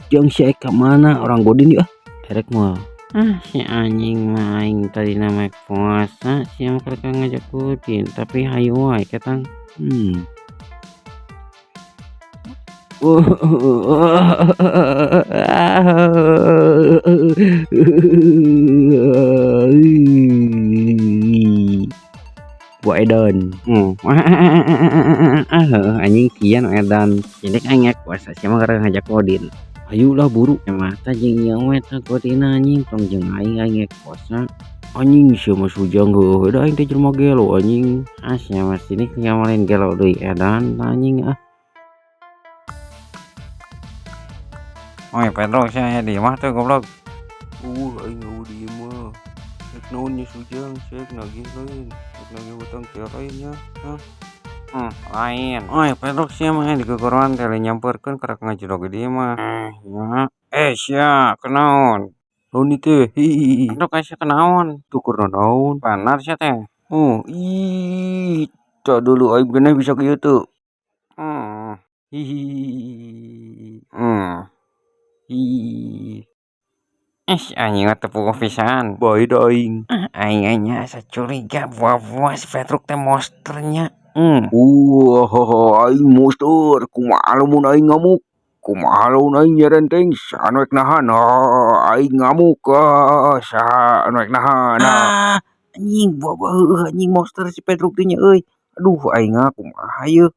Jang si ka mana orang godin yuk ah. Erek moal. Ah, si anjing mah aing tadi nama puasa sia mah karek ngajak godin tapi hayu wae ketang. Buah edan. Ah, anjing kian edan. Jadi aing puasa sia mah karek ngajak godin. Ayo lah buru. Mata jeung ieu we tah godin anjing tong jeung aing aing puasa. Anjing sia mah sujang heueuh da aing teh jelema gelo anjing. Ah sia mah sini lain gelo deui edan anjing ah. Oi Pedro sia aya di imah teu goblok. Aing eueuh di imah. Rek naon nya sujang sia rek nagih lain. Rek nagih hutang teh lain nya. Hah? Lain. Oi Pedro sia mah di gogoroan teh nyamperkeun karek ngajedog di imah. Nya. Sia kunaon? Naon ieu teh? Hihihi. Pedro ka sia kunaon? Tuh keur nanaon? Bener sia teh. Oh, ih, tah deuleu aing keneh bisa kieu teu. Hihihi. Hihihi. Ih, anjing mah teu puguh pisan. Bae da aing. Ah, aing nya asa curiga buah-buah si Petruk teh monsternya. Wah, aing monster. Kumaha lamun aing ngamuk? Kumaha lamun aing nyerenteng? Saha nu rek nahan? Ah, aing ngamuk. Ah, saha nu rek nahan? Ah, anjing buah-buah heueuh anjing monster si Petruk teh nya euy. Aduh, aing kumaha ieu?